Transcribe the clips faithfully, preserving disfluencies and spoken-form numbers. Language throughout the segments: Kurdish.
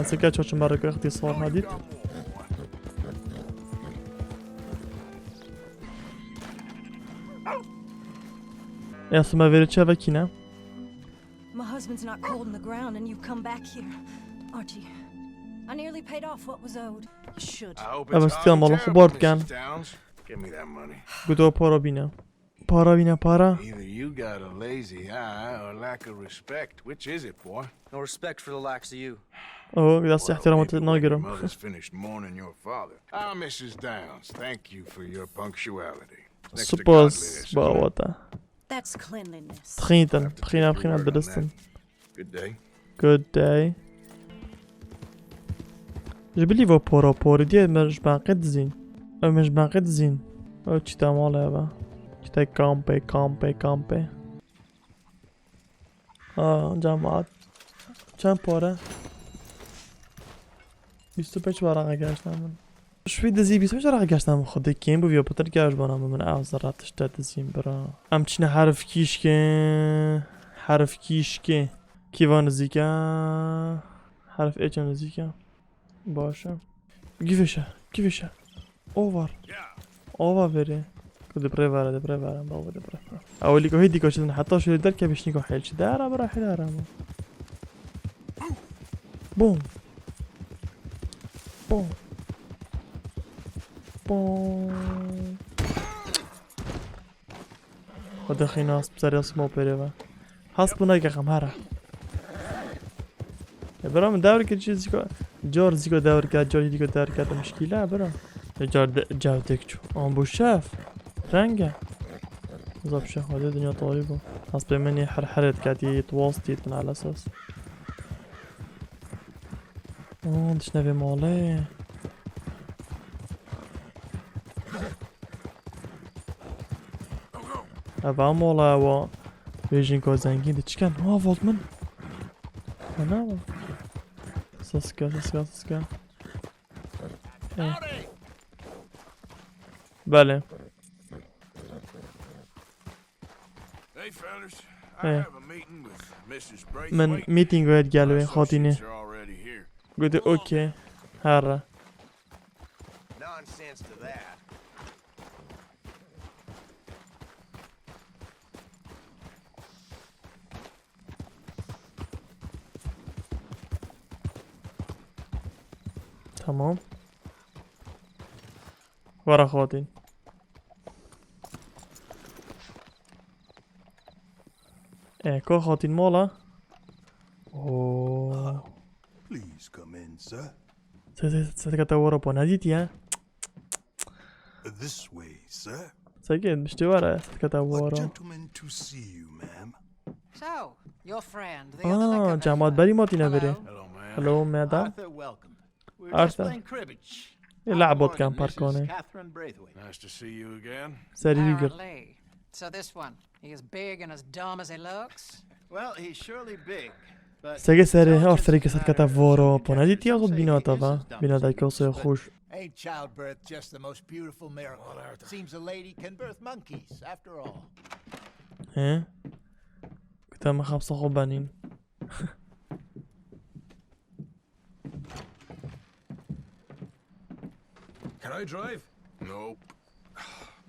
Ez eke çoçim berek ixtîsar hadît. Ya sima verê çi vekîne? My husband's not cold in the ground and you've come back here. Archie, I nearly paid off what was owed. You should. I hope Ev it's stiya mala xwe bar dikin. Missus Downs. Give me that money. Gudo para bîne. Para bîne para. Either you got a lazy eye or lack of respect. Which is it, boy? No respect for the likes of you. Oh, destê Well, ihtiramê maybe te when your nagirim. Mother's finished mourning your father. Ah, Missus Downs, thank you for your punctuality. Next to Spas godliness, isn't it? Bawata. That's cleanliness. Txîntin, Have to txîna take your bxîna word on dilistin. That. Good day. Good day. Ji bilî va para parê diye me ji banqê dizîn. Ew me ji banqê dizîn. Ew çîta malê eve. Çîta kampê, kampê, kampê. Ha, cemaat. Çend para? Bîst û pênc waraqa geştna min. Şwî dizî bîst û pênc waraqa geştna min. Xwedê kêm bû, viya pitir geş bana min. Min ew zerra tişte dizîn bira. Em çine herif kîşkê. Herif kîşkê. Kîva nizîke. Herif êçe nizîke. Baş e. Givêşe. Givêşe. Ovar. Ova verê. Ku di birê vere, di birê vere, baba di birê vere. Ewilî ku hê dîka çidin, heta şûrê derkevî şinî ku hêl çi dera bira hêl ara mı? Bom. Bom. Bom. Xwedê xîna hesp serê sima pêrê ve. Hesp bû neke xem here. E, bira min dewr kir çi zîko. Car zîko dewr ket, car zîko dewr ket, muşkîle, bira. E, car de, cewtek çû. An bû şef. Renge. Zap şef, xwedê dinya tarî bû. Hespê min ê her her et ket, yê twast yê tin ala ses. An dişne vê malê. Eva mola ewa. Vêjin ka zengîn de çiken. Ha, volt min. Ana. Saska, saska, saska. Eh. Belê. Hey, fellas. I Eh. have a meeting with Missus Braithwaite. Min meeting wê gel wê I saw xatînê. She's already here. Gote, "Okay. Herre." Nonsense to that. Tamam. Were xatîn. E, ka xatîn mala? Oo. Please come in, sir. Sedketa wara pa nedîtiye. This way, sir. Seke, miştê were, sedketa wara. A gentleman to see you, ma'am. So, your friend, the other Aa, camat berî matîne verê. Hello, ma'am. Hello, madam. Arthur, welcome. We're just Arthur. Playing cribbage. Ê, lehbot kan parkane. Catherine Braithwaite. Nice to see you again. Serî gir. Apparently. So this one, he as big and as dumb as he looks? Well, he's surely big, but Sege serê, Arthurê ke sedketa voro, pona dîtiye xwe bîna te va. Bîna te kosê xûş. Ain't childbirth just the most beautiful miracle? Seems a lady can birth monkeys, after all. He? Kuta me xapsa xwe benîn. Can I drive? Nope.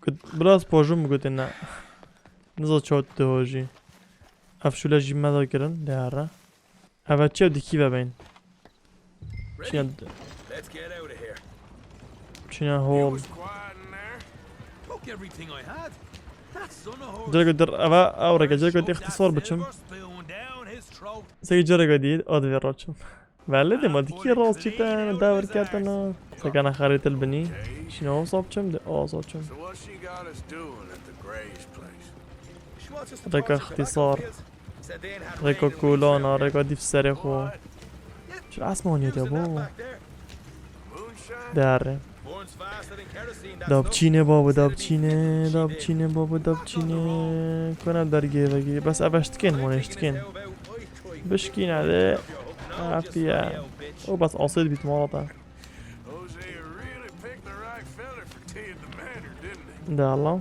Got, biraz pojum gote ne. Niza çot de hojî. Ev şule jî me da kirin, de herre. Eve çi dikî ve beyin. Ready? Çiye d-, Let's get out of here. Çiye You hol. Was quiet in there. Took everything I had. That's son of a horse. Direkt dir, eve, ew reke, direkt ixtisar biçim. Silver spoon down his throat. Sey direkt değil, ad ver açım. Belê de ma dikî rast çîtene, dewr ketene. Sekene xerîtil binî. Şîne osa biçim de, osa biçim. Reka ixtîsar. Reka kolana, reka dîf serê xwe. Çi esmaniyê de bo. Derê. Da biçîne babo, da biçîne, da biçîne babo, da biçîne. Kona dergê vegî. Bes ev eştikên, mon eştikên. Bişkîne de. Afiye. O bas asê dibît mala te. De Allah.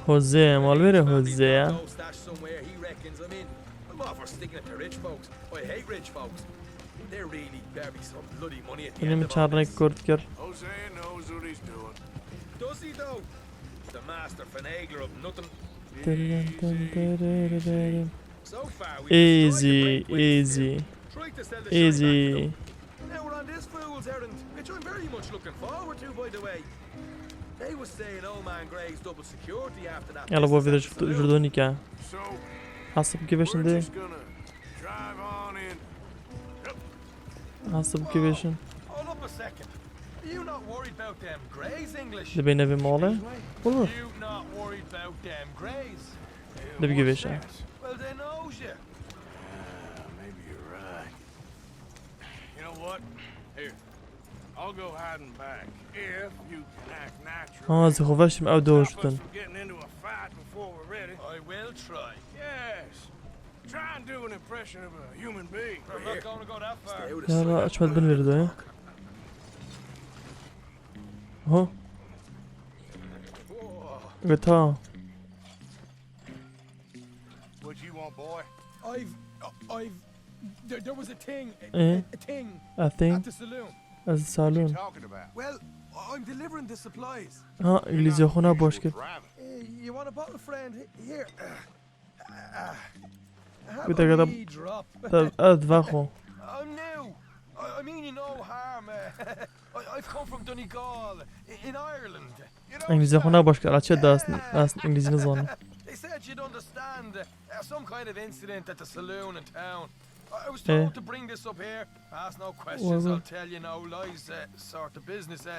Jose, mal vere Jose ya. I'm all for sticking it to rich folks. I hate rich folks. They're really bury some bloody money at the Benim end of all çarnek this. kurt kir. Hosea knows what he's doing. Does he though? The master finagler of nothing. Dırırın dın dırırırın. So far, we've destroyed the Easy, breakways. Easy, Tried to sell the shine back to Easy. them. Now we're on this fool's errand, which I'm very much looking forward to, by the way. They were saying old man Gray's double security after that Yalla bu business video at the şurada, saloon. şurada nikah. So, Hasip gibi we're şimdi. Just gonna drive on in. Hasip gibi şimdi. Hold up a second. Are you not worried about them Grays, English? Dibê nevê mole. Olur. You not worried about them Grays? Dibê gibi şey. Well, they knows you. Ah, maybe you're right. You know what? Here, I'll go hiding back. If you can act natural. Ha, zixovaşim ew Stop us doştin. from getting into a fight before we're ready. I will try. Yes. Try and do an impression of a human being. I'm not going to go that far. Yalla açmadı bin verdi ya. Ho, Whoa. gata. What you want, boy? I've, I've, there, there was a thing, a, Eh? a thing I think at the saloon. ez salon. Talking about? Well, I'm delivering the supplies. Ha, İngilizce xuna boş git. Driving. Uh, you want a bottle, friend? H- Here. Uh, uh, how Bir dakika about da- we drop? Tav, ez vaxo. I'm new. I, I mean you no harm. Uh, I, I've come from Donegal, i- in Ireland. You know, İngilizce xuna boş git. Açı da aslında, aslında İngilizce ne zanı. They said you'd understand uh, some kind of incident at the saloon in town. I, I was Eh. told to bring this up here. Ask no questions, Well, I'll tell you no lies, uh, sort of business. Uh,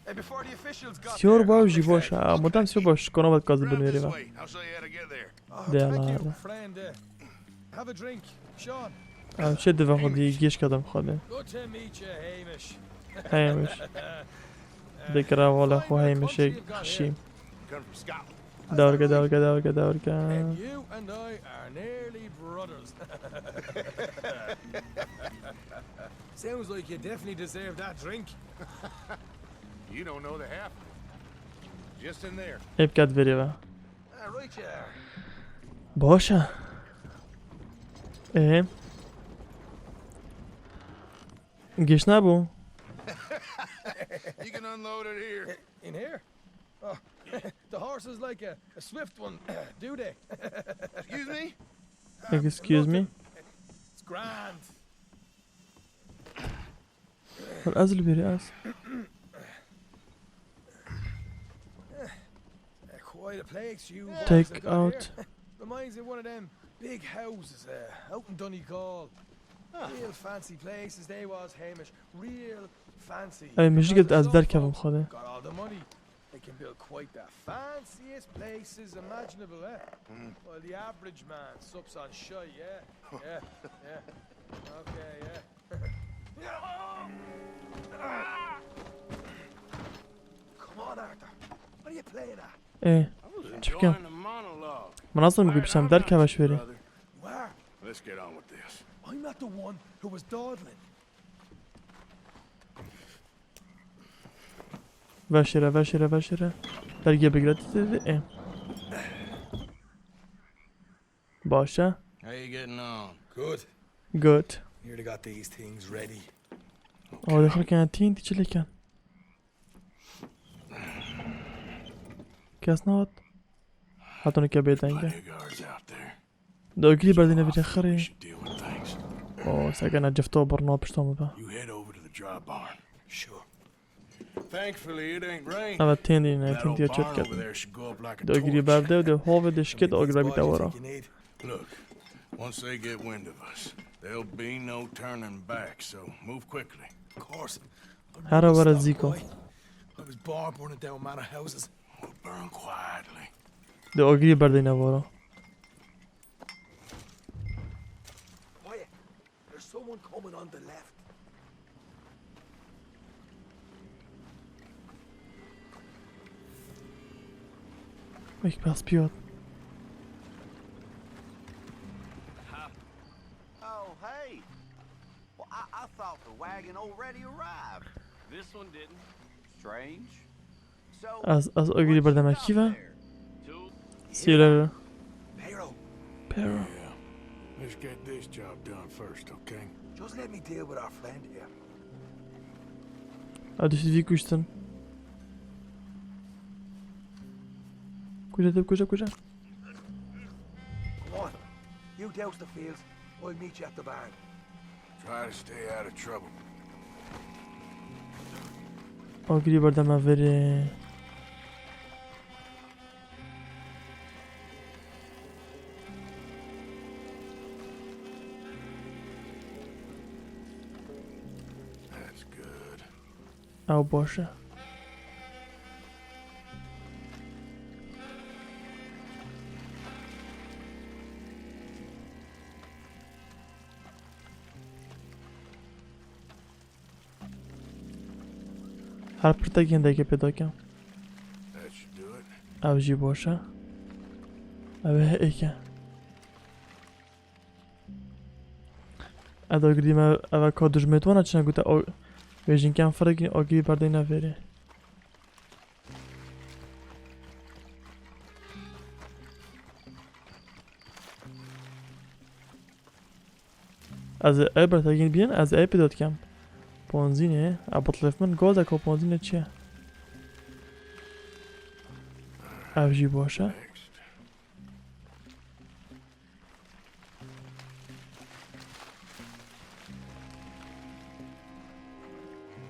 uh, before the officials got Siyor there, bav they ji boş said, ha. Modem siyor boş. Kona bak gazı Round bin this veriva. Way. I'll show you how to get there. Oh, They thank are you, there. Friend. Uh, have a drink, Sean. Ev çi dive xwedî, gêş kadem xwedî. Good to meet you, Hamish. Heymiş. Dikira wala xwe Heymişê xişî. Come from Scotland. Dawrke, dawrke, dawrke, dawrke. And you and I are nearly brothers. Sounds like you definitely deserve that drink. You don't know the half of it. Just in there. Hep kat veriva. Uh, right there. Boş e. Ee? Geç ne bu? You can unload it here. In here? Oh, the horse is like a, a swift one, do they? Excuse me? Excuse me? It's grand. Hol ez li bêrî ez. Uh, quite a place you Take guys have got here. out. Reminds me of one of them big houses uh, out in Donegal. Real fancy places they was, Hamish. Real fancy. Ay, min jî Because got ez those derkevim folk xwedê. Got all the money. They can build quite the fanciest places imaginable, eh? Well, the average man sups on shite, yeah? Yeah, yeah. Okay, yeah. Come on, Arthur. What are you playing at? Ê, I was Çirkin. Enjoying the monologue. Min nasıl mı gülsem derkeve şwêrê. Brother. Where? Let's get on with this. I'm not the one who was dawdling. Veşêre, veşêre, veşêre. Dergiye bigre. Ê. Baş e. How you getting on? Good. Good. Nearly got these things ready. Ama de xirken tîn tî çiliken. Kes nat. Hatunu ke bêdenge. Guards out there. De ogirî berdine vîrê We xirê. should deal with things. O sekene cifto birno pişto mu be. You head over to the dry barn. Sure. Thankfully, it ain't rain. Evet, têndî ne, That têndî old ya çöt barn ket. Over there should go up like a De ogirî torch. berde de hove de şket ogirî bîte wara. You need. Look, once they get wind of us, there'll be no turning back, so move quickly. Of course. Hera were zîko. I was born burning down manor houses. We'll burn quietly. De ogirî berdine vara. Quiet. There's someone coming on the left. Ek pas piyot. Oh, hey. Well, I, I thought the wagon already arrived. This one didn't. Strange. So, Ez, ez ogirî berdeme kî ve? Two. Sîler. Pero. Arrow. Yeah. Let's get this job done first, okay? Just let me deal with our friend here. Ew dişt vî kuştin. Kuca te kuca kuca. Come on. You douse the fields. I'll meet you at the barn. Try to stay out of trouble. Agirî berdeme verê. That's good. Ew baş e. Her pirtek hindekê pê dake. That should do it. Ev jî baş e. Ev ê êke. Eda girî me eve ka dijmê twana çine gote o vêjinken firekî agirî berdeyne verê. Ez ê ev bertekîn bînin, ez ê pêda dikem. Ponzînê, ev bitlêf min gol de ka ponzînê çi ye? Ev jî baş e.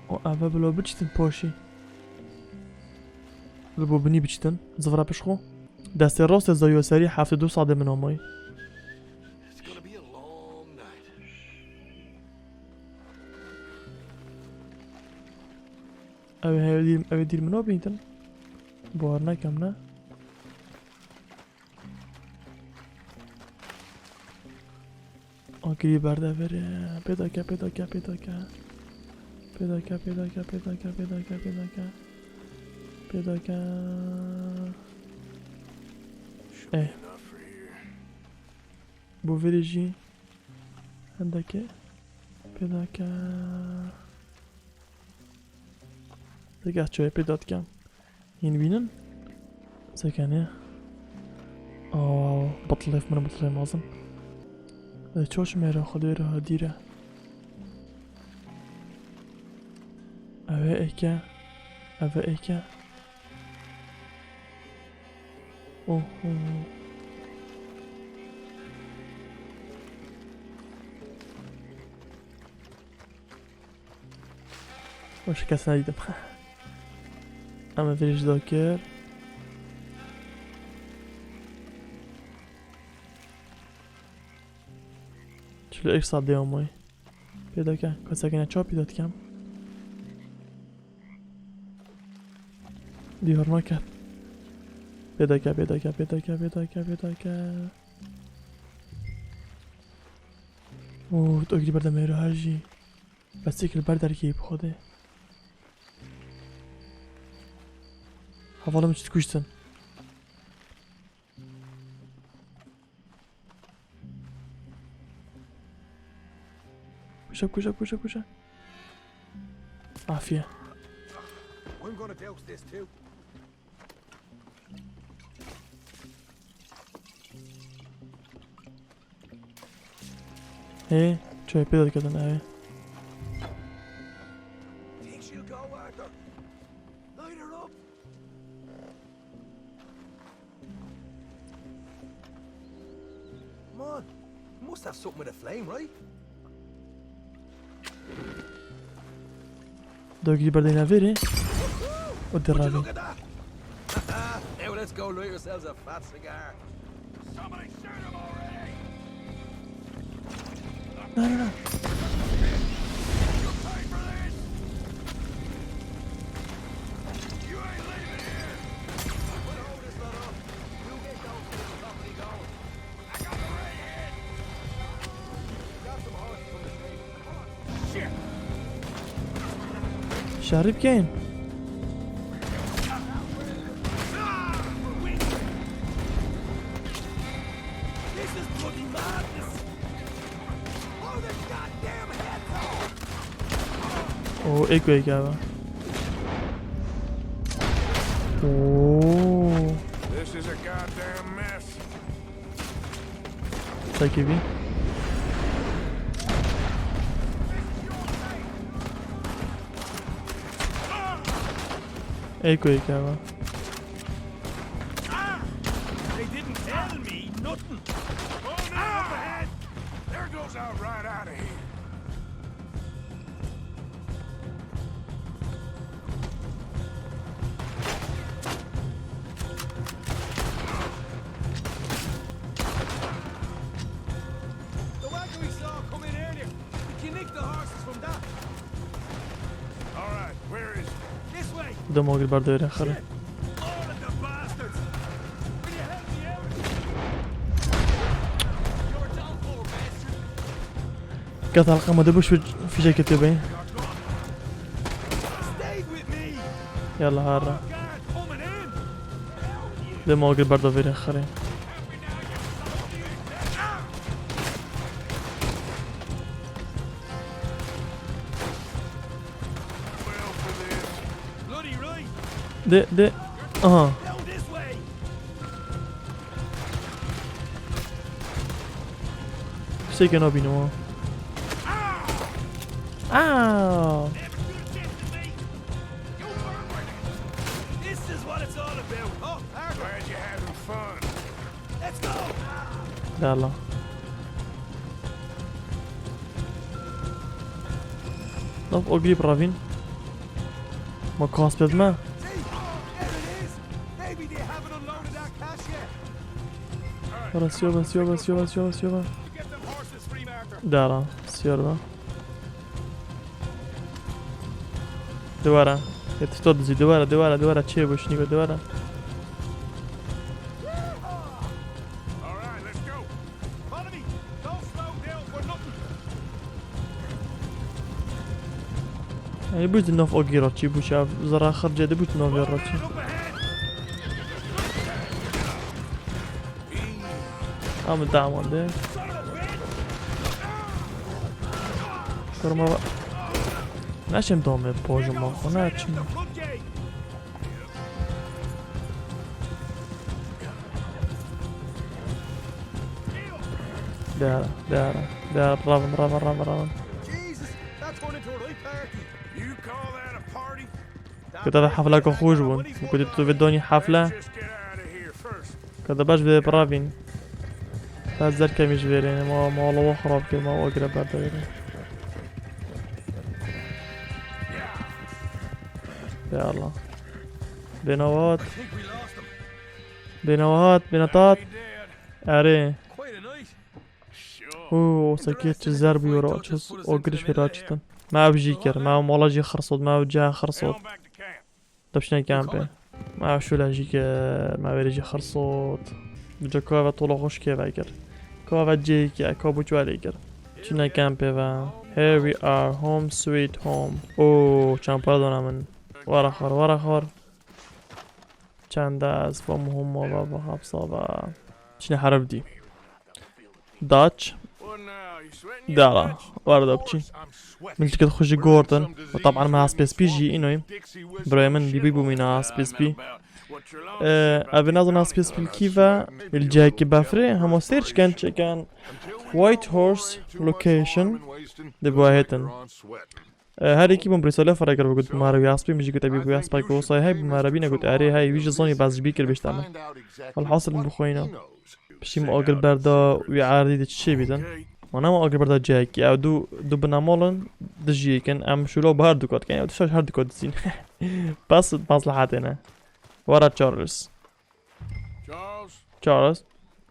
O eve bila biçitin paşî. Li bo binî biçitin. Zivra pişt xwe. Destê rastê zayû serî heftê du sadê min amayî. It's gonna be a long night. Ew ê dîr, ew ê dîr min nabînitin. Bawer nekem ne. Agirî berde verê. Pêdake, pêdake, pêdake. Pêdake, pêdake, pêdake, pêdake, pêdake. Pêdake. Should Eh. Be enough for here. Bo verê jî hindekê pêdake. Degeh çayê pêda dikem. Hîn bînin? Sekene. Aa, bitlêf min bitlê mezin. Ê, çoş mêra xwedê re dîre. Ev ê êke. Ev ê êke. Oh, oh. Başka kes nedîdim. Ama viraj da kir. Çilo ek sadê amayî. Pêdake, kasekine çawa pêda dikem? Diyar naket. Pêdake, pêdake, pêdake, pêdake, pêdake. Oo, tu agirî berde mêra her jî. Bes êk li ber derkeyî bi Xwedê. Hevala min çi dikuştin. Kuşa, kuşa, kuşa, kuşa. Afiye. I'm gonna douse this too. Hê, çay pê diketin, hê. Think she'll go, Arthur? Light her up. Come on. You must have something with a flame, right? Dogî berdeyne vêrê. O Would you derabî. Look at that! Now let's go light ourselves a fat cigar. Somebody shoot him already! No, no, no. You pay for this! You ain't leaving here! We'll hold this lot up. You get those things properly going. I got the right hit! Grab some horses from the stable. Come on! Shit! Şerî bikeyin. This is bloody madness! Blow their goddamn heads off! O êk wê gava. Oo. This is a goddamn mess. Çekî bî. Ey ku ey keva. They didn't tell me nothing. Oh, no! Overhead! There goes our ride out of here. The wagon we saw come in earlier. Did you nick the horses from that? All right, where is it? This way. Demo agir berdewêrê xire. All of the bastards. Will you help me out? You're done for, bastard. Ket helqa me de bu şu fîşekê tê bê. Stay with me. Yalla harra. Demo agir berdewêrê xire. Bloody right. De, de. Aha. Hell this way. Tiştekê nabînim ha. Aa! This is what it's all about. Oh, Harry. Glad you're having fun. Let's go. Yalla. Naf o girî biravîn. Ma kas pêd me. See? There it is. Maybe they haven't unloaded that cash yet. Wara siyo be, siyo be, siyo be, siyo be, siyo be. Get them horses free, Martha. Dara, siyor be. Dewara. Yetişto dizî, dewara, dewara, dewara. Çê boşnî be, dewara. All right, let's go. Follow me. Don't slow down for nothing. Ê, bû di nav agê ra çî bû, şev zira xircê de bû di nav ya ra çî. Ama tamam de. Koruma va-, neçim dome pojuma xo, neçim. Dera, dera, dera, ravin, ravin, ravin, ravin. Jesus, that turned into a right party. You call that a party? Kuta ve hefleka xweş bûn. Kuta tu ve donî hefle. Just get out of here first. Kuta baş ve ravin. Ta zer kemî ji verê, ma, ma Allah xirab kir, ma o gire berdewêrê. Ya Allah. Bêna wat. I think we lost him. Bêna hat, bêna tat. Erê. Quite a night. Hû, o sekê çi zer bûyo ra çi o giriş vê ra çitin. Me ev jî kir, me ev mala jî xirsot, me ev cihê xirsot. Depşine kempê. Me ev şûle jî kir, me verê jî xirsot. Bi ca ka ve tola xweşkê ve kir. Ka ve cihê kir, ka bûçwelê kir. Çine kempê ve. Here we are, home sweet home. Oo, çend para dana min. Wara xwar, wara xwar. Çend ez bom homa ve, ve hapsa ve. Çine herif dî. Daç. Dara. Wara da biçî. Min tiket xwe jî gortin. Û taban me hespê spî jî înoyim. Birayê min dîbî bû mîna hespê spî. Ee, ev ê nazin hespê spî li kî ve. Li cihekî befrê. Hema sêr çiken çeken. White Horse location. Dê bihêtin. E, her yekî bûn birîsaliya fere kir, got, "Bû me re wî aspî", min jî got, "Ebî wî aspa ku wisa hey, bû me re bîne", got, "Erê hey", wî jî zanî, bes ji bî kir bêjte min. Welhasil min bixweyna. Piştî min agir berda wî erdî de çi çê bîtin. Ma nema agir berda cihekî, ew du, du binemal in, dijî yek in, em şûla bi her du ka dikin, ew du şaş her du ka dizîn. Bes maslahatê ne. Wara Charles. Charles. Charles.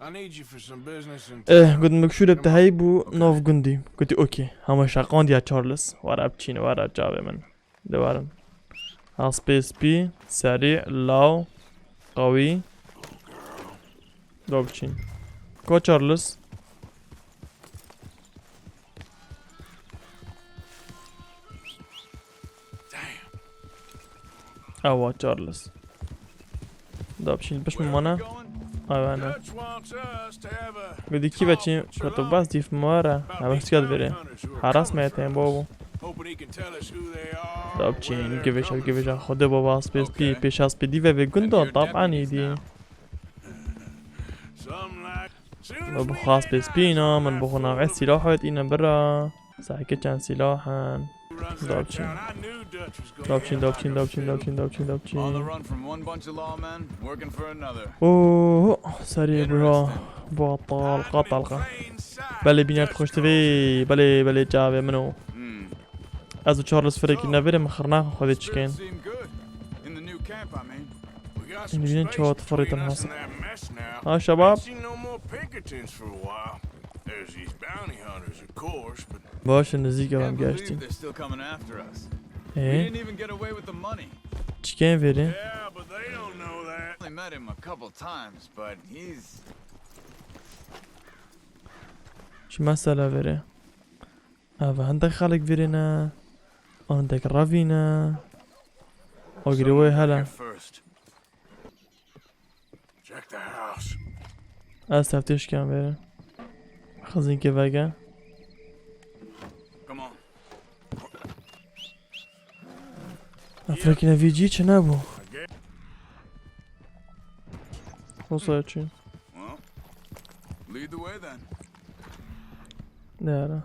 I need you for some business in Eh, town. Gotim, "Şûrê te heyî bû nav gundî." Gotî, "Okey." Hema şeqandiya Charles. Were biçîn, were çavê min. De werin. Hespê spî, serî, law, qewî. Do biçîn. Ko Charles? Ewa Charles. Da biçîn piş min mane. Ewa ne. Gudî kî veçî, ka tu bas dîf mare. Ewa ştiya divêrê. Haras me yetên babo. Da biçîn, givêşa, givêşa. Xwedê baba, spês pî, pêşa spî dî ve vê gunda, taban îdî. Min bi xwe aspê spî îna, min bi xwe navê sîlaha tîne bira. Seheke çend sîlah in. Dabçîn. Dabçîn, dabçîn, dabçîn, dabçîn, dabçîn, dabçîn. On the run from one bunch of lawmen, working for another. Oh, serê bira. Batal, qatal qa. Belê bîner xweş divê. Belê, belê çavê min o. Hmm. Ez û Charles firekî neverê min xirnaxin xwedê çikên. Seem good. In the new camp, I mean. We got some Hîn bînin çawa space between us and that mess now. Ha, şebab. Seen no more Pinkertons for a while. There's these bounty hunters, of course, but Baş e, nizîk e, em can't believe geştin. They're still coming after us. We Ee? Didn't even get away with the money. Çikên verê? Yeah, but they don't know that. Only met him a couple times, but he's Çi mesele verê? Ev hindek xelk virîne, hindek revîne. Agirê wê hele. Check the house. Ez teftîş kem vêre. Xizînkê vege. Come on. Efrekîne vî cî çi nebû? Wisa çi? Well, lead the way then. Nere?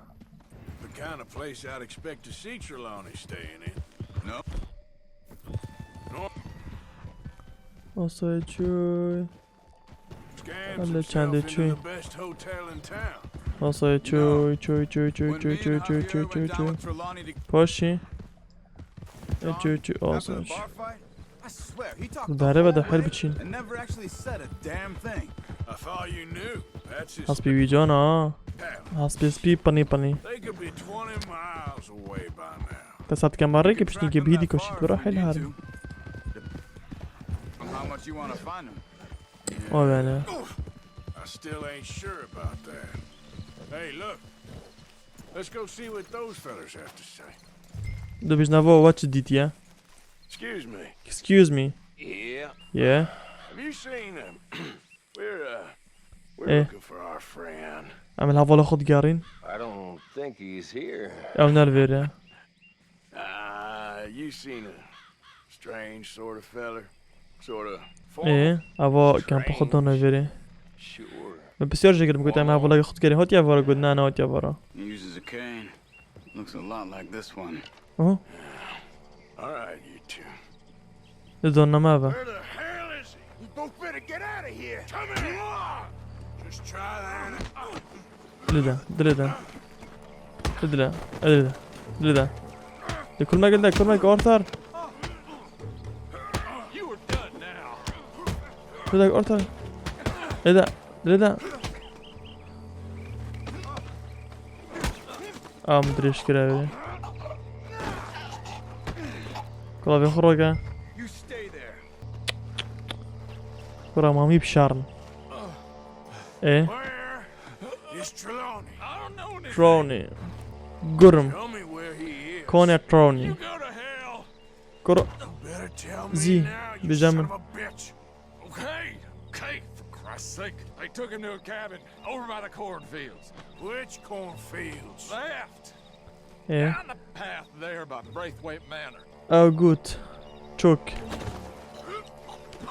The kind of place I'd expect to see Trelawny staying in. No. No. Wisa çi? Scams Öyle çende himself into çi? The best hotel in town. Wisa çi, çi, çi, çi, çi, çi, çi, çi, çi. Paşî. E, çi, çi, olsun. Dare ve de her biçin. Hespî wî can ha. Hespî spî panî panî. Te satkema rê ki piştî ki bihîdî koşî bira hel har. O yani. I still ain't sure about that. Hey, look. Let's go see what those fellas have to say. Du bijna vo wa çi dîtiye? Excuse me. Excuse me. Yeah. Yeah. Have you seen him? We're, uh, we're Eh. Looking for our friend. Em li hevala xwe digerîn. I don't think he's here. Ew ne li vêr e. Ah, you seen a strange sort of feller. Sort of formal. Ê, ava kempa xwe dana vêrê. Sure. Min pisyar jê kir, min got, em hevalekî xwe digerîn. Hatiye vara? Got, na, nehatiye vara. He uses a cane. Looks a lot like this one. Aha. All right, you two. Li dana me be. Where the hell is he? We both better get out of here. Come here. Just try that. Dilê de, dilê de. Dilê, dilê de. Dilê de. De kurma gel de, kurma gel, Arthur. Dilê de, Arthur. Dilê de, dilê de. Am dirêj kire. Kula vê xwe roge. Kura mamî bişarin. E? Where is Trelawny? Trelawny. Gurim. Tell me where he is. Kone Trelawny. You go to hell. Kura. Better tell me Zî, now, you bêje son min. Of a bitch. Okay, okay, for Christ's sake. They took him to a cabin over by the cornfields. Which cornfields? Left. E? Down the path there by Braithwaite Manor. Oh, good. Çok.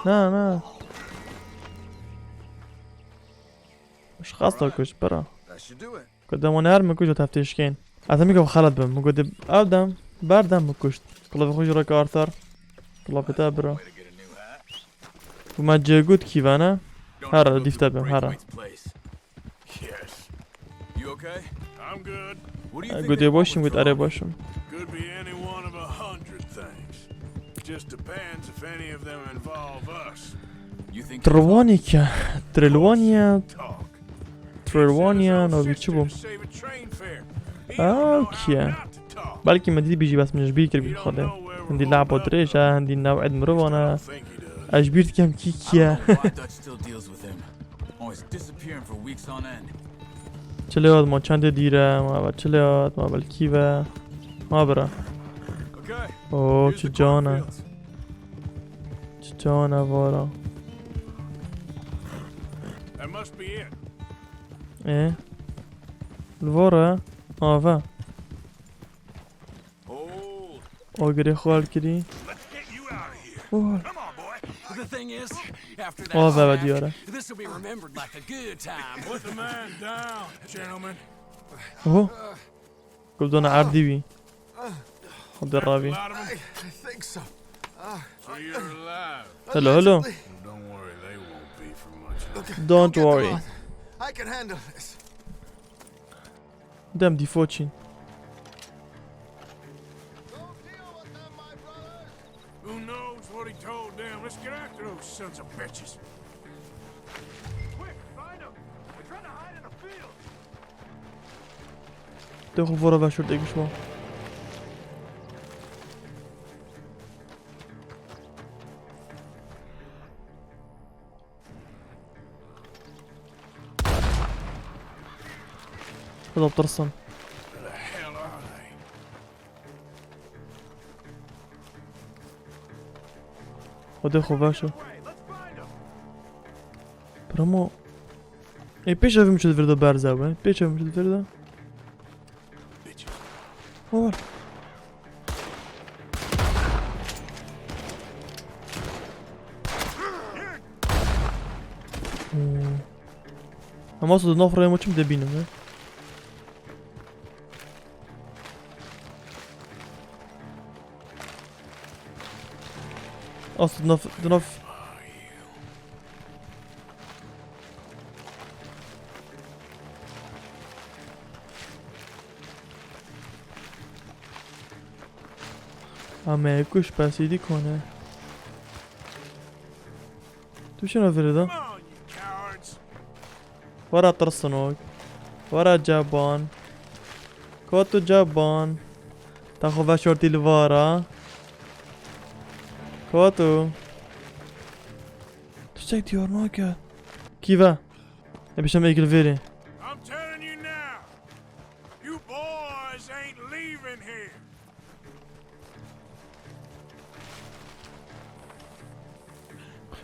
Na, na. Ji xasta kuş, bira. That should do it. Ku demon her min kuş û teftêşkên. Ez hemî ku xelet bim. Min got, ev dem, berdem min kuşt. Kulavê xwe jî reke artar. Kulavê te bira. Ku me cê got kî ve ne? Here, dîf te bim, here. Yes. You okay? I'm good. What do you think they want with Trelawny? Got ê baş im, got erê baş im. Could be any one of a hundred things. Just depends if any of them involve us. You think Trelawny kî ye? Trelawny ye. Talk. Trelawny ye, no, vî çi bû? Ew kî ye? Belkî me dîtî bî jî, bes min ji bîr kiribî xwedê. Hindî lehpa dirêj e, hindî new'ê mirovan e. Ez ji bîr dikim kî kî ye. Çi lê hat ma çendê dîr e, ma ve çi lê hat, ma belkî ve. Ma bira. O, çi can e. Çi can e vara. That must be it. E? Li vara? Ava. Hold. Agirê xwe hel kirî. Let's get you out of here. Oh. Come on, boy. We The thing is, after that Oh, ve ve diyara. This will be remembered like a good time. Put the man down, gentlemen. Oho. Guldona erdî wî. Hadi ravi. I, I think so. So you're alive. Hello, hello. Don't worry, they won't be for much. Don't worry. I can handle this. Dem dîfo çîn. Who knows what he told them? Let's get after those sons of bitches. Quick, find them. They're trying to hide in the field. Te xwe vora veşûrtê gişma. Xweda tirsin. Xwedê xwe veşo. Pramo. Ê pêş evim çi divirde berze be. Pêş evim çi divirde. War. Hmm. Ama su di nav rêya me çim dibînim, he? Aslında f-, di nav Ama kuş pasî dî kone. Tu çi navê da? Wara tirsinok. Wara caban. Kotu caban. Ta xwe veşortî li vara. Kotu. Tiştek diyar nake. Kî ve? E bişem êk li vêrê. I'm telling you now, you boys ain't leaving here.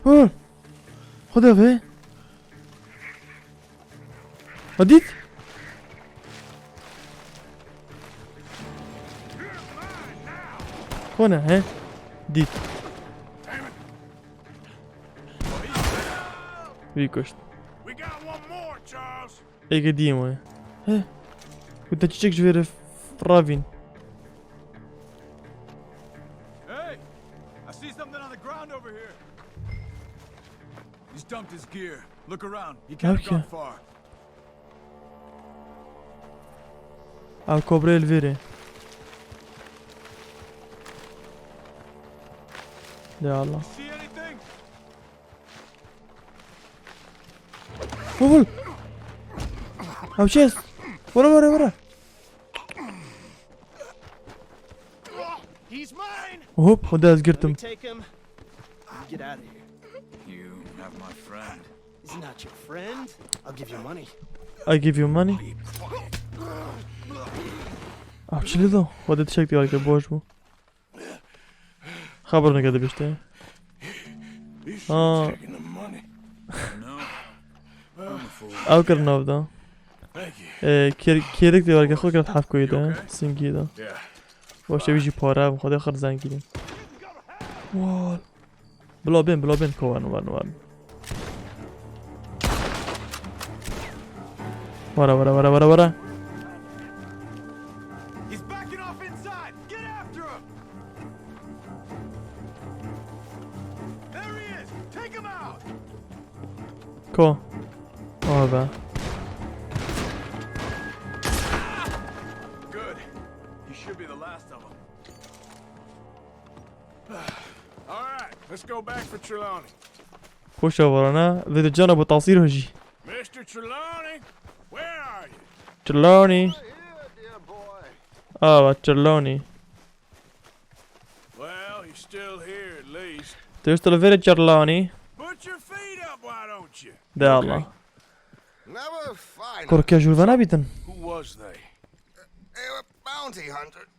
Hı! Xwedê vê. Ha dît? Kone he? Dît. Wî kuşt. We got one more, Charles. Êkê dî ye. He. Ku te çiçek ji vê re ravîn. Hey! I see something on the ground over here. He's dumped his gear. Look around. He can't have gone far. Ev kobrê li vêrê. Ya Allah. See anything? Vur, vur. Ew çi est? Vura, vura, vura. He's mine. Hop, hadi ez Let me girdim. Take him. You get out of here. You have my friend. He's not your friend. I'll give you money. I give you money. Ew çi li do? Hadi tişek diyor ki boş bu. Xeber neke dibişte. Aa. Ew kir nav da. Ee, kêr-, kêrik de warge xwe kirin hef koyî de. Singî de. Boşe wî jî para, xwedê xir zengî. Wal. Bila bên, bila bên, ko werin, werin, werin. Were, were, were, were, were. He's backing off inside. Get after him. There he is. Take him out. Ko? Aha be. Good. He should be the last of them. All right, let's go back for Trelawny. Xoşa varana, vê de cana bu tasîr hojî. Mister Trelawny, where are you? Trelawny. Right here, dear boy. Ava, Trelawny. Well, you're still here at least. Tu işte li vêrê Trelawny. Put your feet up, why don't you? De Allah. Never find Korkuya jûr vena bîtin. Who was they? They were bounty hunters.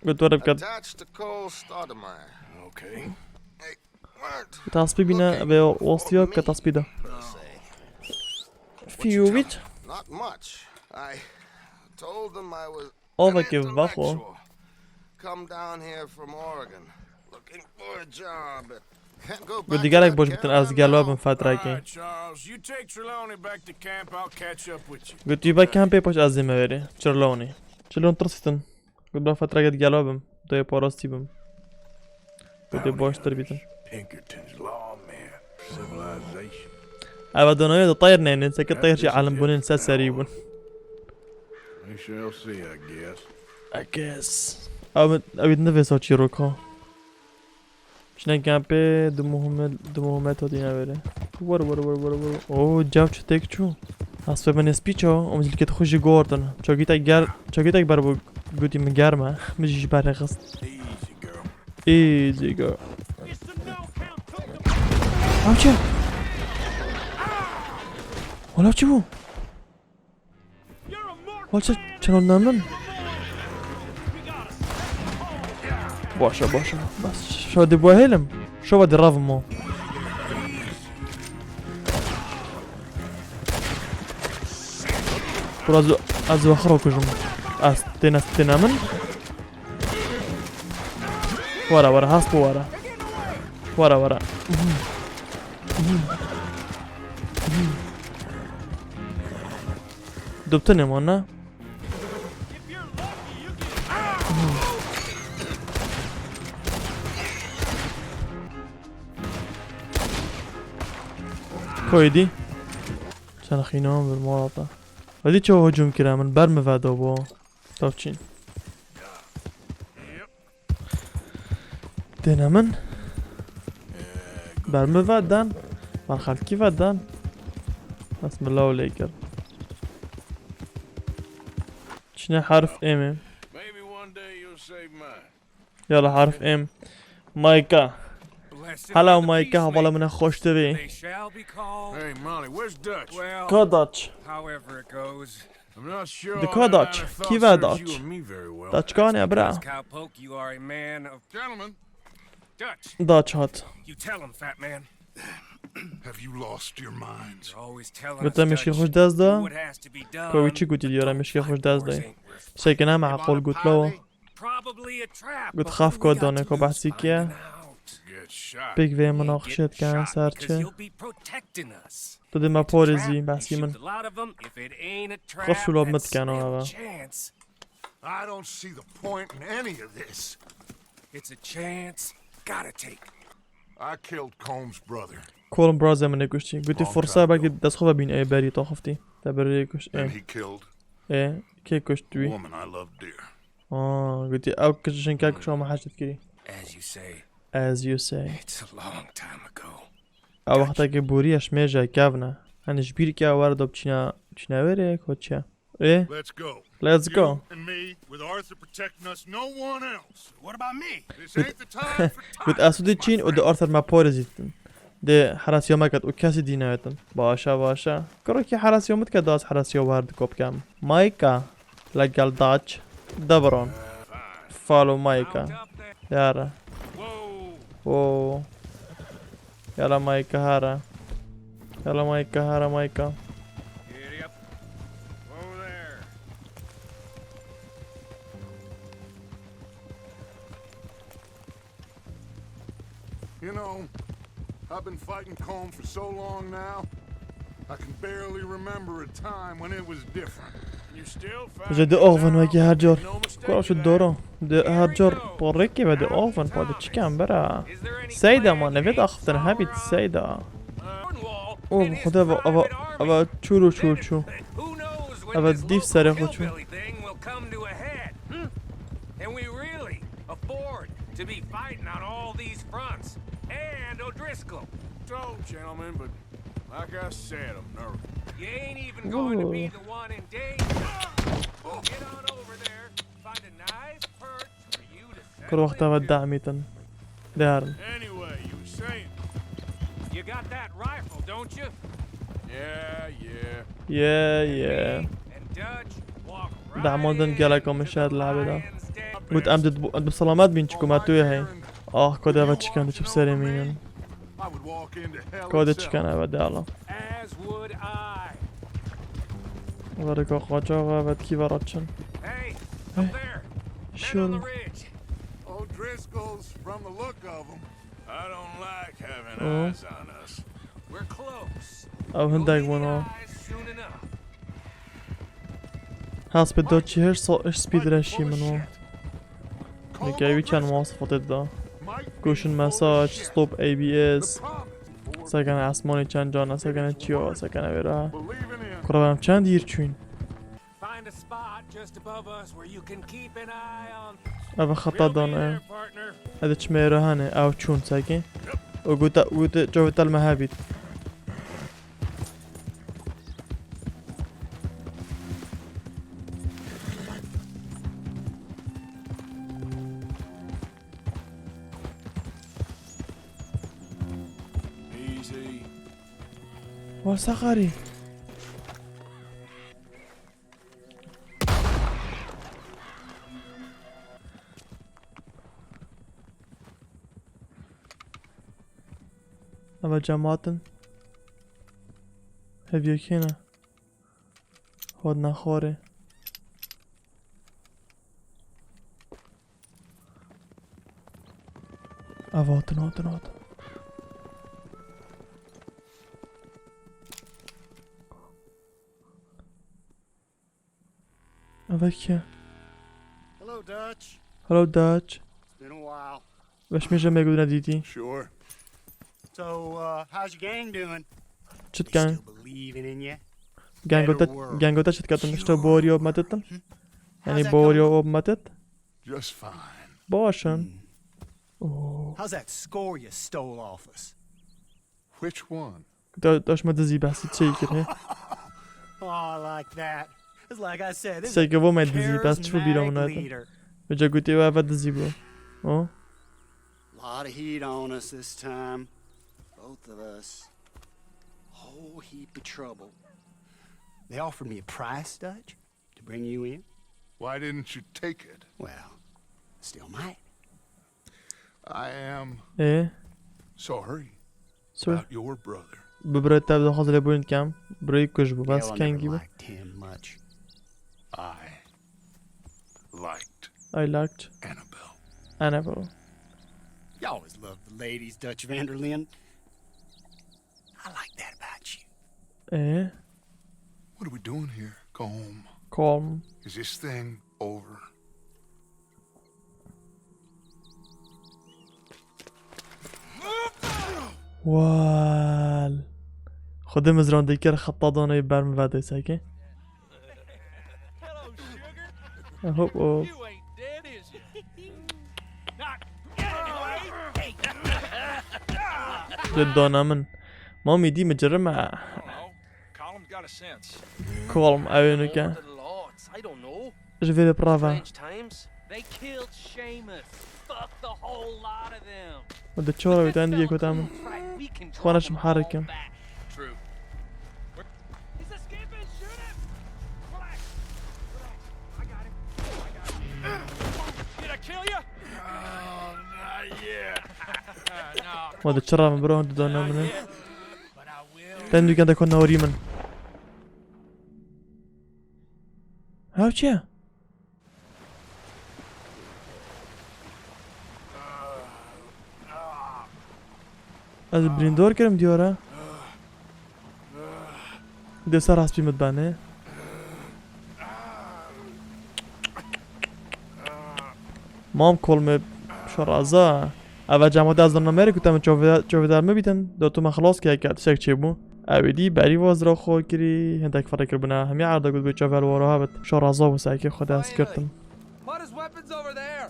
Got what I've got. Attached to Cole Stoudemire. Okay. They weren't Taspî bîne looking ve for wastiya me, ke taspî de. Per se. Few bit. Not much. I told them I was Avekê an vaxo. Intellectual. Come down here from Oregon, looking for a job at Got gelek baş bitin, ez gelo bim fetrekê. Got tu ba kempê paş ez dême verê. Çirlonê. Çirlon tirsitin. Got ba fetreke gelo bim. Doyê parastî bim. Got ê baştir bîtin. Pinkerton's lawman. Civilization. Eva donaya da tayr neynin. Seke tayr jî alim bunin, se serî bun. We shall see, I guess. I guess. Ew, ew nivê saçî roka. Çine kempê du muhme-, du muhmet hatî navêre. Were, were, were, were, were. Oo, cav çi tek çû. Aspe min spî ço, om zilket xwe jî gortin. Çakîtek ger-, çakîtek ber bû, gotî min germ e. Min jî ji ber xist. Easy girl. Easy girl. Ew çi? Wala çi bû? Wala çi çenol namin? Başa, başa. Bas, şo de bu helim. Şo va de ravim o. Kur az, az waxiro kujum. Az tena, tena min. Wara, wara, hast bu wara. Wara, wara. Dubtinê man, ne? Koydi. Çend xînan bir malata. Hadi çawa hücum kire min, ber mi veda bu? Tavçîn. Dêne min. Ber min ve den. Ber xelkî ve den. Bes min law lê kir. Çine harf M e. Maybe one day you'll save mine. Yala harf M. Mayka. Hello Mayka, hevala min e, xweş te bî. Hey Molly, where's Dutch? Ka Dutch? However it goes. I'm not sure. Di ka Dutch? Kî ve Dutch? Dutch kanê bira? Gentlemen. Dutch hat. You tell him, fat man. Have you lost your minds? Gote mişkî xweş dest da. Ka wî çi gotî diyara mişkî xweş dest da. Sekine me eqol got lawa. Got xaf ka dane ka behsî kiye. Pêk vê min axşet kan ser çi? Tu dê me parêzî, behsî min. Xwe şûla min dikeno eve. I don't see the point in any of this. It's a chance. Gotta take. I killed Combs' brother. Colin Brazê min ê kuştî. Gotî fursa belkî dest xwe ve bîn ê berî taxiftî. Te berî kuşt. Ê. Ê, kê kuşt wî? Woman I love dear. Aa, gotî ew kişinke kuşa me heşt kirî. As you say. As you say. It's a long time ago. Ew wextekî bûrî ye, ji mêje kevn e. Hani ji bîr ke wer do biçîna, biçîna wêrê, ko çi ye? Ê? Let's go. Let's go. You and me, with Arthur protecting us, no one else. What about me? This ain't the time for Got ez û dê çîn û dê Arthur me parêzîtin. Dê herasiya me ket û kesî dî newetin. Başa, başa. Kiro kî herasiya min dike, da ez herasiya wer dikop kem. Mayka. Legel Dutch. Debron. Follow Mayka. Yara. Whoa. Yala Mayka hara. Yala Mayka hara Mayka. Giddy up. Whoa there. You know, I've been fighting Colm for so long now, I can barely remember a time when it was different. You still find Ji di axivin wekî her car. Kura şu dora. Di her car parêkê ve di axivin pa di çikan bera. Seyda ma nevê daxiftin hebît Seyda. O bi Xuda ve ava, ava çûr û çûr çû. Ava dîv serê xwe çû. Can we really afford to be fighting on all these fronts? And O'Driscoll. So, gentlemen, but like I said, I'm nervous. You ain't even going to be the one in danger. Get on over there, find a nice perch for you to settle in. Kir wexta ve dahmîtin. Derin. Anyway, you were saying. You got that rifle, don't you? Yeah, yeah. Yeah, yeah. Dahmandin gelek min şer li hebê de. Got em di, em di selamet bîn çiku me tu yê hey. Ah, kode eve çikan diçip serê mînin. Kode çikan eve de ala. Verika qaça ve ve dikî ve raçin. Hey, şul. O'Driscoll's from the look of 'em. I don't like having Oh. eyes on us. We're close. Ew hindek bûn o. Eyes soon enough. Hespê da çi her sa iş speed reşî min o. Nike wî çend mewasifat da. Cushion massage, stop A B S. Sekene esmanê çend cana, sekene çiya, sekene wêra. Kura em çend hîr çûyn. Find a spot just above us where you can keep an eye on. Ev xeta dan e. Partner. Ede çi mêre hene, ew çûn seke. O gote, gote çavê tel me hebît. Easy. Wa saxarî. Eva cematin. Heviyekî ne. Hod nexwarê. Ev hatin, hatin, hatin. Ev kî? Hello, Dutch. Hello Dutch. It's been a while. Weş me jeme gudine dîtî. Sure. So, uh, how's your gang doing? Çit They gang. Still believing in you? Gango te, gango te çit katin işte boriyo metetin. Yani boriyo o metet. Just fine. Başın. Oo. How's that score you stole off us? Which one? Da, daş me dizi bahsi şey kiri. Oh, I like that. It's like I said, this is Sege a vo me dizi bas çu bira charismatic mına. Leader. Ve ca guti ve ve dizi bu. O. A lot of heat on us this time. Both of us. A whole heap of trouble. They offered me a price, Dutch, to bring you in. Why didn't you take it? Well, still might. I am E. sorry Sorry. About your brother. Bi birayê te daxwaz lê bûn dikem. Birayê kuj bû. Bas Hell, I never kengî bû. Liked him much. I liked I liked Annabelle. Annabelle. You always loved the ladies, Dutch Vanderlyn. I like that about you. E. What are we doing here? Go home. Calm. Is this thing over? Wal. Xwedê min ziran dikir xeta danayê ber min vedê seke. Hop hop. You ain't dead, is you? Lê dana min. Mamî dî min cirime. Column's got a sense. Kolm ew ê nuke. The lords, I don't know. Ji vê de prava. Strange times. They killed Seamus. Fuck the whole lot of them. Û de çora wî ten diye kota min. Right, we can Xwana draw şim them harikim. all back. True. He's escaping. Shoot him. Relax. Relax. I got him. I got him. Did I kill you? Oh, not yet. No. Wa de çira min biro hûn didana min. Ten dûken de ko newarî min. Hev çi ye? Ez birîndor kirim diyara. De ser hespî min bane. Mam kolme şaraza. Eva cemate ez dana meri ku te min çovê-, çovêdar me bîtin. Do tu me xilas ke ke tiştek çêbû. Ew êdî berî vazira xwe kirî. Hindek ferq kirbûna. Hemî erda got bê çavel wara hebit. Şaraza bû sekê xwe dest girtin. What is weapons over there?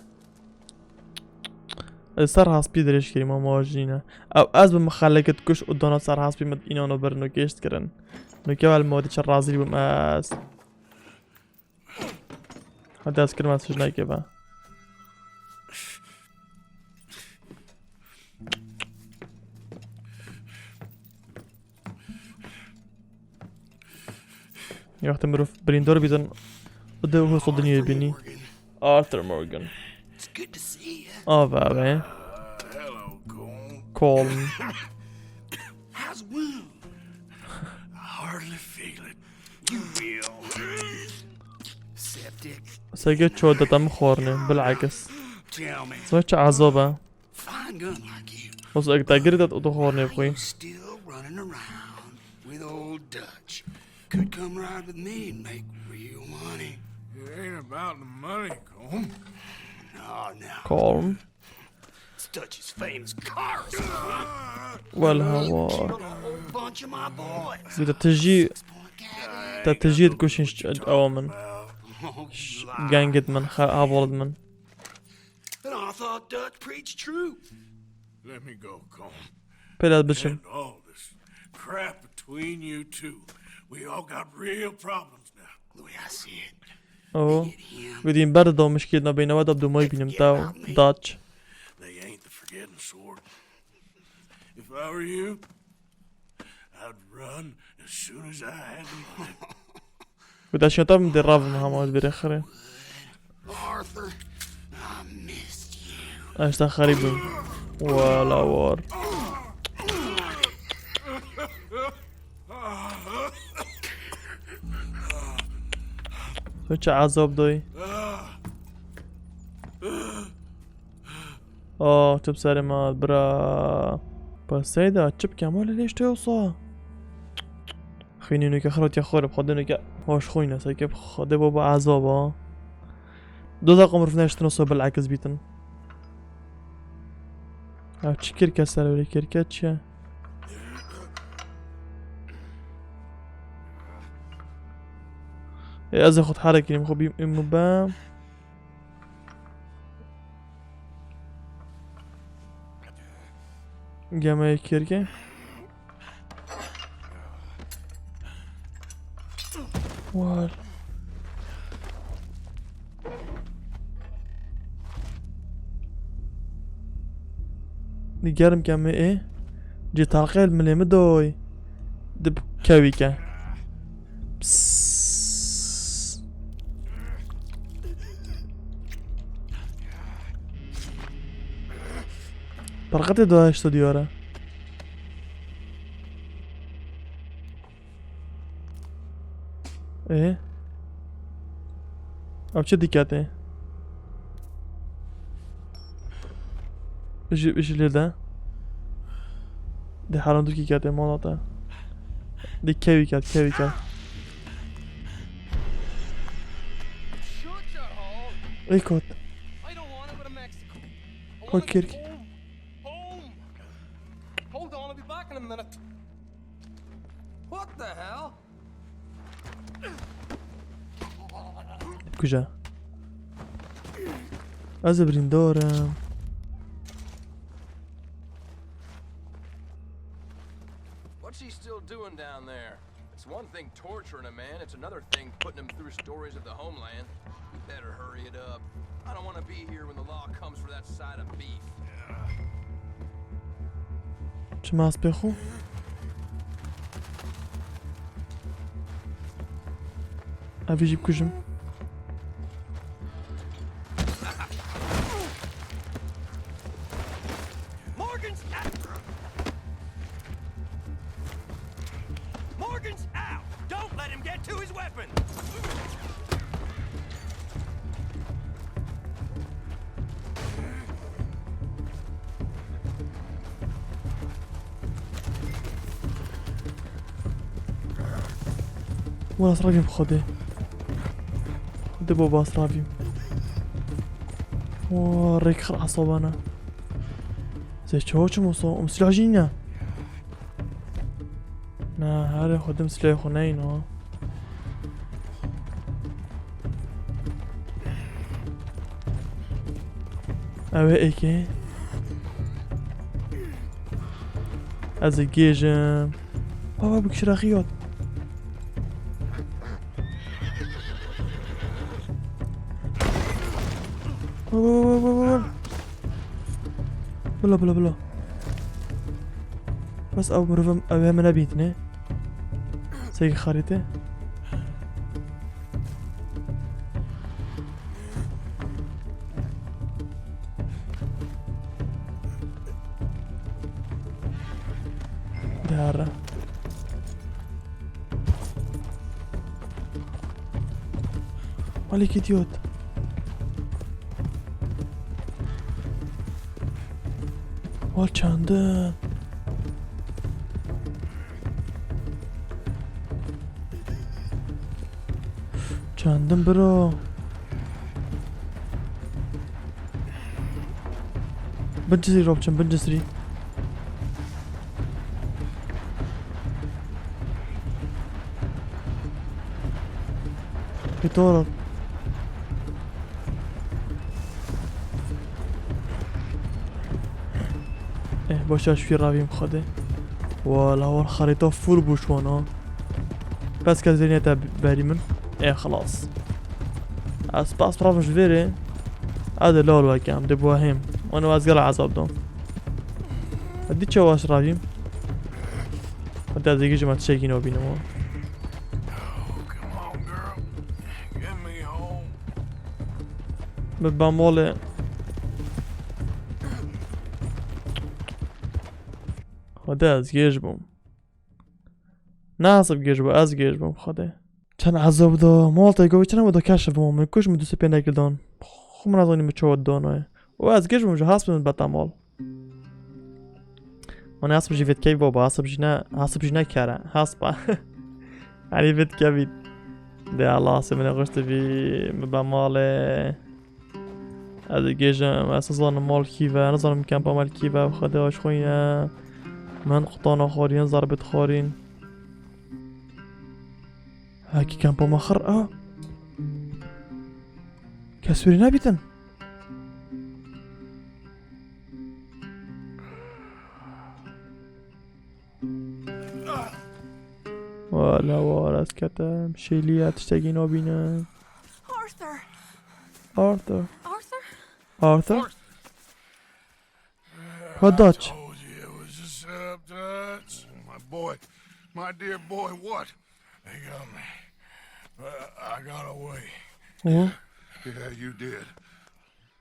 Ez ser hespî dirêj kirî ma majîne. Ew ez bi mixelekit kuş û dana ser hespî min înano birin û gêşt kirin. Nuke wel modî çi razî bûm ez. Hadi ez kirim ez fişnekê be. Wextê mirov birîndar bîtin, û de hosta dinyayê bînî. Arthur Morgan. It's good to see you. Ava ave. Hello, Colm. Colm. How's the wound? I hardly feel it. You will. Septic. Sege ço deta min xwarine, bilakis. Tell me. Zor çi azab e. Fine gun like you. What's like that? Get it out of the horn, Why are you still running around with old Dutch? Could come ride with me and make real money. It ain't about the money, Colm. No, no. Colm. It's Dutch's famous cars. Well, how are? Killed a whole bunch of my boys. With a tiji. Six point cat. Te tijî dikuşin ş-, ew min. Oh, you lie. Gengit min, ha-, havolid min. And I thought Dutch preached truth. Let me go, Colm. Pêlat biçim. End all this crap between you two. We all got real problems now. The way I see it, Oh. They get him. Gudîn ber de muşkil nabeyne we de bi dumay bînim taw. Dutch. They ain't the forgetting sort. If I were you, I'd run as soon as I had the money. Gudaşiyata min dê ravim hema ez bêrê xirê. Arthur, I missed you. Eşta xerîb bûm. Wala war. Tu çi ezab dayî? Oh, tu bi serê me hat, bira. Paseyda, çi bikem? Wele lêş tê wisa. Xwînî nûke xiratiya xwe re, bi Xwedê nûke hoş xwîne, seke bi Xwedê baba ezaba. Du deqa mirov neştin wisa bilekis bîtin. Ev çi kirke ser wê kirke çi ye? Ê, ez ê xwe diherekînim, xwe bîm û bem. Gemeyê kêrkê. War. Digerim ke mi ê. Cê taqê li milê mi doy. Di kevî ke. Psss. Perqetê dayişto diyare. Ê? Ew çi diketê? Ji, ji lê de. Di heran dûkî ketê mala te. Di kevî ket, kevî ket. Ê kot. Kot kir. Hold on, I'll be back in a minute. What the hell? Kuja. Ez ê birîndar im. What's he still doing down there? It's one thing torturing a man, it's another thing putting him through stories of the homeland. We better hurry it up. I don't want to be here when the law comes for that side of beef. Çima ez pê xwe? Evî jî bikujim. Morgan's out! Don't let him get to his weapon! Wala ez ravîm Xwedê. Xwedê baba ez ravîm. Wa rêk xir esabana. Zê çawa çim wisa? Em silah jî nîne. Na, herê xwe dim silahê xwe neyno. Ew ê êkê. Ez ê gêjim. Baba, bi kişraxî yot. Baba, baba, baba, baba. Bila, bila, bila. Bes ew mirov em, ew heme nebîtine. Seyî xarîte. Dara. Alek idiot. Bal çandin. Çandin biro. Bin cisrî Robçin, bin cisrî. Pitor. Eh, başa şu ravîm xwedê. Wala, wala, xerîta full bû şu an, ha. Bes kes vêniyete berî min. Eh, xelas. Ez spas pravim ji vêrê. Ez ê lal wekem, dê buwahêm. Wan ez gel ezab dom. Dî çawa ez ravîm? Hadi ez ê gijim ez tiştekî nabînim, ha. Bi bamolê. Xwedê ez gêj bûm. Ne hesib gêj bû, ez gêj bûm Xwedê. Çend ezab da, mal te govî çend da keşif bûm, min kuş min dûsê pê nekildan. Xwe min nezanî min çawa dana ye. Û ez gêj bûm ji hesp min beta mal. Wan hesp jî vêtkevî baba, hesp jî ne, hesp jî ne kere, hespa. Erê vêtkevî. De Allah se min xweş te bî, min be malê. Ez ê gêjim, ez nizanim mal kî ve, nizanim kempa mal kî ve, Xwedê aşxwîne. Min qutana xwarîn, zarbet xwarîn. Hekî kempa me xir, a. Kes wêrî nebîtin. Wala war ez ketim. Şêliye tiştekî nabînim. Arthur. Arthur. Arthur? Arthur? What, Dutch? I told you it was a setup, Dutch. My boy, my dear boy, what? They got me. Uh, I got away. What? Yeah, you did.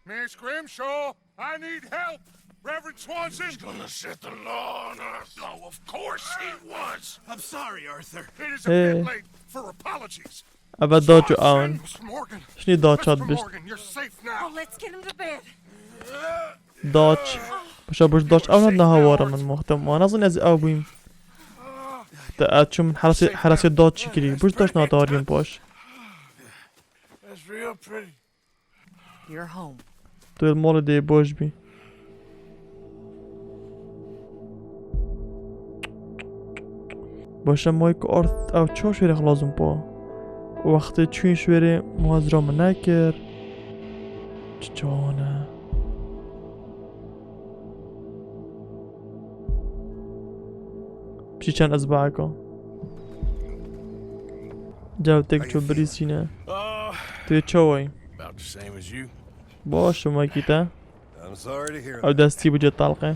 Miss Grimshaw, I need help. Reverend Swanson. He's gonna set the law on earth. Oh, of course he was. I'm sorry, Arthur. It is a bit late for apologies. Eve daç û awn. Şinî daçat bişt. Daç. Paşa buş daç awn hat naha wara min muhtem. Wana zin ez ew bûyim. Te ez çûm herasê, herasê daç çi kirî. Buş daç nata warîm paş. You're home. Tu yê malê dê baş bî. Baş e, may ku art ew çawa şêrê xilazim pa. Wextê çûyîn şêrê mazra min nekir. Çi çawan e. Pişî çend ez baheka. Cewtek ço birîsîne. Tu yê çawayî? About the same as you. Baş, şima kî te? I'm sorry to hear that. Ew destî bû cê talqe.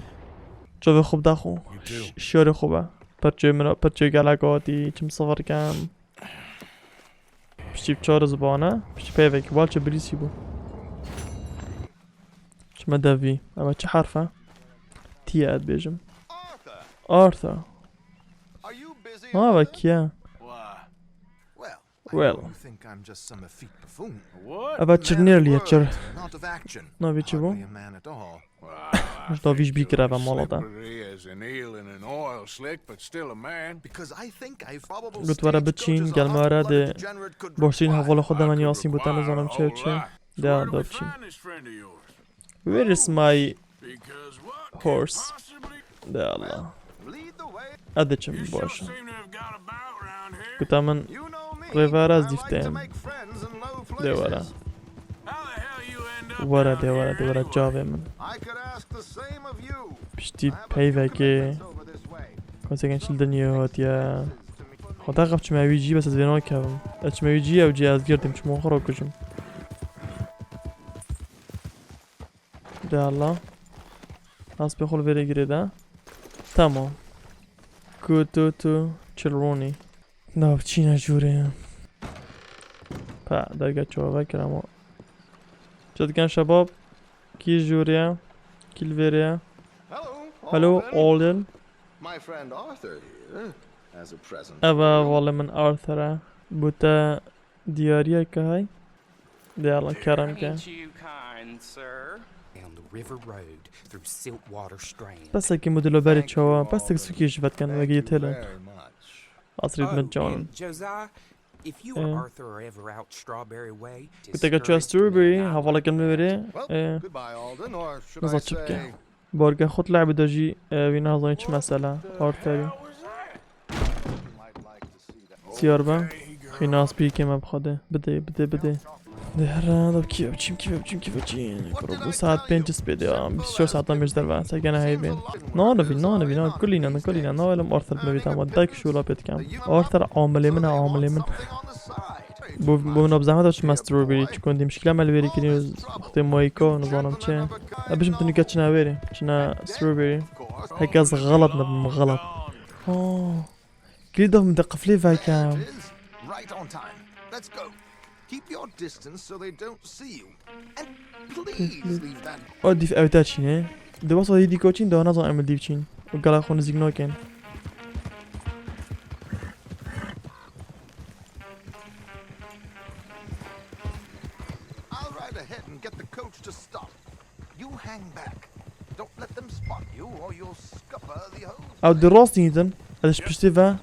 Çavê xwe bide xwe. You too. Ş-, şiyarê xwe be. Perçê min, perçê gelek hatî, çim sifir kem. Piştî bi çar zibane, piştî peyvekî balçe birîsî bû. Çime devî. Eva çi herf e? T ye ez dibêjim. Arthur. Arthur. Are you busy, Arthur? Ha, eva kî ye? Why? Well, I know you think I'm just some effete buffoon. What? Eva çirnêrlî ye, çir. Not of action. Navê çi bû? Hardly a man at all. Ji davî ji bîr kir eve mala te. Got were biçîn, gel me were dê baştirîn hevalê xwe de me niyasîn bo te nizanim çi û çi. De, de biçîn. Where is my horse? De Allah. Ez diçim, baş e. Gote min rêver ez dîf têm. De were. Were de were de were çavê min. Piştî peyvekê. Konsekên çil dinyê hatiye. Xweda xef çime wî cî bes ez vê nakevim. Ez çime wî cî ew cî ez girdim çimo xwe rakujim. De Allah. Hespê xwe li vêrê girê de. Tamam. Ku tu tu çilronî. Nav çîne jûrê. Pa, derge çava vekir ama. Çi dikin şebab? Kî jûrê? Kî li vêrê ye? Hello, Alden. My friend Arthur here has a present for you. Eva valê min Arthur e. Bo te diyariyeke hay. De Allah kerem ke. Thank you, kind sir. Down the river road through silt water strands. Pestekî modelo berê çawa, pestek sukî ji vetken wegî têlin. Asrî min canin. Josiah, if you or Arthur are ever out Strawberry Way, guteke çiya Strawberry, hevaleke min verê. Well, goodbye, Alden, or should I say, Borge xwe lehbê de jî, e, wî nazanî çi mesele, Arthurî. Siyar be. Xîna spîkê me bi Xwedê. Bidê, bidê, bidê. Dê here, da kî biçîm, kî biçîm, kî biçîm. Kuro bû saet pênc spêdê ya. Bîst û çar saetan mêj derve. Sekene heyvên. Nanivî, nanivî, na kulîne, na kulîne. Na welem Arthur binivî tamam. Dek şûla pê dikem. Arthur amilê min e, amilê min. Bu, bu min bi zehmet çime Strawberry. Çikon dî mişkila me li vêrî kirî. Wextê mayîka, nizanim çi. E, bişim tu nûke çine wêrê. Çine Strawberry. Heke ez xelet nebim, xelet. Oh. Kilîda min de qiflê veke. Right on time. Let's go. Keep your distance so they don't see you. And please leave that. O dîf ew te çîne. De wasa yê dîka çîn, de nazan em dîf çîn. O gala xwe nizîk nakin. I'll ride ahead and get the coach to stop. You hang back. Don't let them spot you or you'll scupper the hose. Ew di rastî nîtin. Ez ji piştî ve.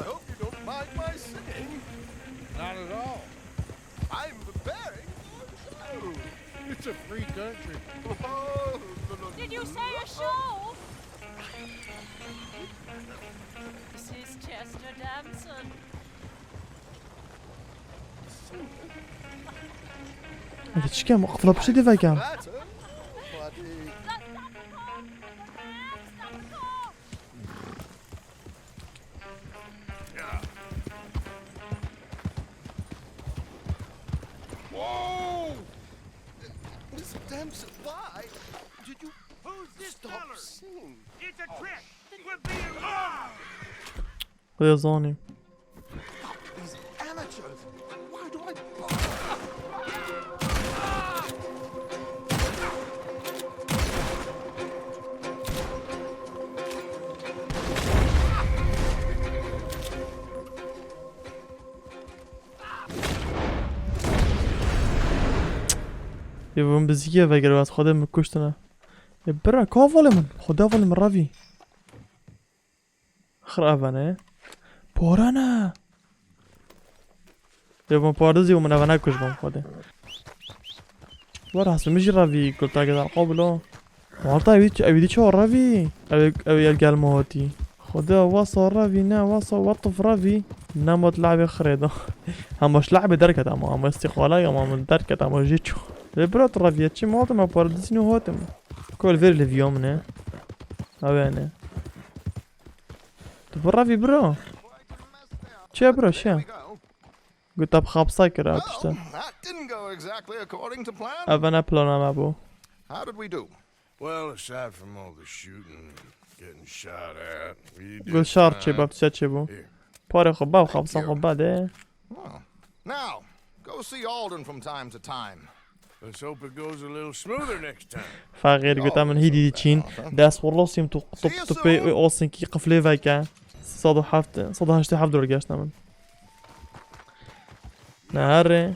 I hope you don't mind my singing. Not at all. I'm preparing for a show. It's a free country. Oh, no, no, no. Did you say a show? This is Chester Damson. Hadi çıkayım, qıfla bir şey de verken. Whoa! Miss Damson, why did you Who's this feller? Stop singing? It's a trick. We're being robbed. Xwedê zanî. Fuck these amateurs. Why do I bother? Yê, hûn bi zî ye vegere, ez Xwedê min kuştine. Yê, bira, ka hevalê min? Xwedê hevalê min revî. Xir eve ne? Pare ne? Yê, hûn pare dizî û min eve nekujbam Xwedê. Were, hespê min jî revî, kulteke derqa bila. Marta, ew dî, ew dî çawa revî? Ew, ew yê gel me hatî. Xwedê, wasa revî, ne, wasa, what the f-, revî? Nema di lehbê xirê de. Hema ji lehbê derket ama, hema îstîqala, hema min derket ama jê çû. Lê bira tu reviye çi, malta me para dizîn û hatim. Kol vêr li viya min e. Ew e ne. Tu bi revî bira. Çi ye bira, çi ye? Got te bi xapsa kir ew tişte. Well, that didn't go exactly according to plan. Ev ne plana me bû. How did we do? Well, aside from all the shooting, getting shot at, we did fine. Got şer çêbû, tişte çêbû. Here. Parê xwe be, xapsa xwe be de. Well, now, go see Alden from time to time. Let's hope it goes a little smoother next time. Feqîr got min hîdî diçîn. Dest xwe rastîm tu, tu, tu pê û asinkî qiflê veke. Sed û heft, sed û heştê heft dolar geştine min. Ne herê.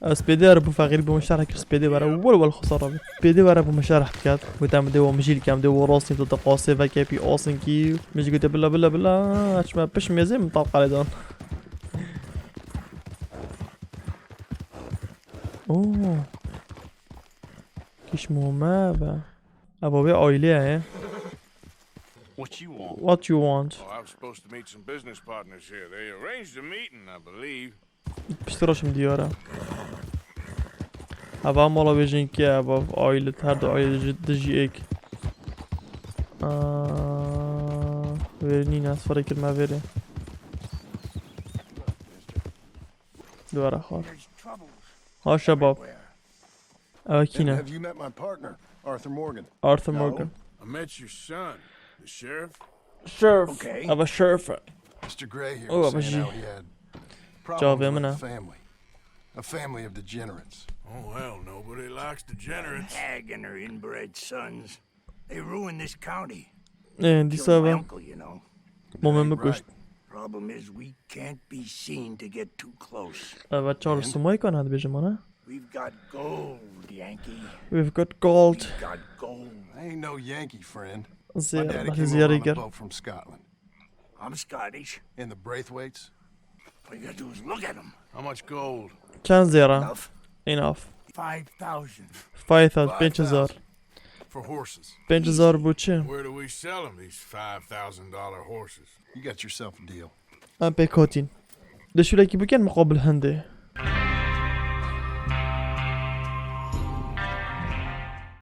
Ez pêdê were bû feqîr bû min şerh kir, pêdê were wel wel xwe sar rabî. Pêdê were bû min şerh diket. Gote min dê wa min jî li kem dê wa rastî tu te qasê veke pî asinkî. Min jî gote bila bila bila. Çime piş mêzê min tal qelê dan. Oo. Kişmo me be. Eva wê aileye ye. What you want? What you want? Oh, I was supposed to meet some business partners here. They arranged a meeting, I believe. Piştre şim diyara. Eva mala wê jinkî ye, eva aile, her du aile ji, dijî êk. Aa, wêr nîne, ez ferê kirme vêrê. Duvara xwar. Ha şebab. Ew kî ne? And have you met my partner, Arthur Morgan? Arthur Morgan. I met your son, the sheriff. Sheriff. Okay. Ev e sheriff. Mister Gray here was saying how he had problems with a family. A family of degenerates. Oh, hell, nobody likes degenerates. Hagen or inbred sons. They ruined this county. Ê, dîsa Killed my ve uncle, you know. mamê Ain't min kuşt. Right. Problem is, we can't be seen to get too close. Eva çar sumay kan hadi bêjim ana. We've got gold, Yankee. We've got gold. We've got gold. I ain't no Yankee, friend. Zê My daddy Allah'ı came over on ziyarı a gel. Boat from Scotland. I'm Scottish. In the Braithwaites. All you gotta do is look at them. How much gold? Çend zêra? Enough. Enough. Five thousand. Five thousand, pênc hezar. For horses. Pênc hezar bu çi? Where do we sell them, these five thousand dollar horses? You got yourself a deal. Em pêk hatin. Dişulekî bikin muqabil hindê.